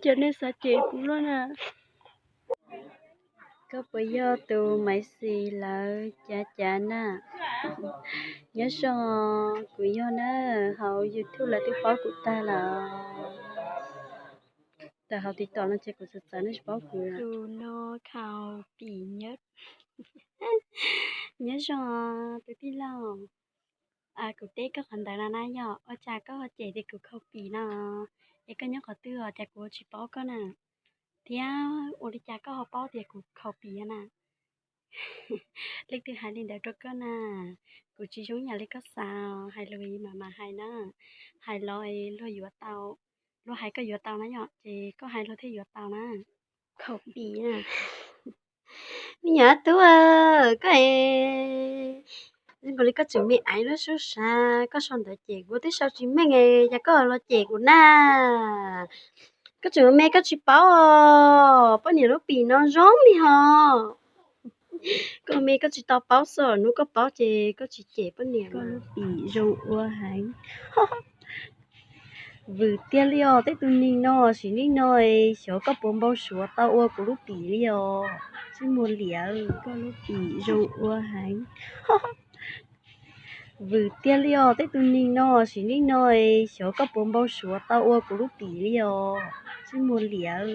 Cov nej xav cem kuv luaj na. Koj puas yog tus Maiv Xis lawv cav cav na? Nyob zoo, kuv yog na, hauv YouTube lawv twb paub kuv tag lawm. Tawm hauv TikTok no ces kuv txawv txawv nej tsis paub kuv. Tus no khaus pim nyob. Nyob zoo tus tij laug, kuv teb koj qhov ntawd no na yog ua cas koj ho cem tias kuv khaus pim no? Es koj nyob qhov twg os cas kuv tsis paub koj na? Thiab ua li cas koj ho paub tias kuv khaus pim na? Leej twg hais li ntawd rau koj na? Kuv tsis zoo yam li koj xav, hais lus mam mam hais na. Hais los luag yuav tau, luag hais koj yuav tau na yom, ces koj hais luag thiaj yuav tau na. Khaus pim na. Me nyuam tub, koj es npaum li koj tseem me aiv lub sub sav, koj sau ntawv cem kuv twb sau tsis meej es cas koj los cem kuv na? Koj tseem me koj tsis paub os, poj niam lub pim no zoo li hos. Koj me koj tsis tau paub xwb, hnub koj paub ces koj tsis cem poj niam. Koj lub pim zoo ua heev. Vwm tiag li os, tej tus neeg no sim neej no xyov koj puas npau suav tau ua kuv lub pim li os, tsis muag liam. Koj lub pim zoo ua heev. Vwm tiag li os, tej tus neeg no sim neej no xyov koj puas npau suav tau ua kuv lub pim li os, tsis muag liam.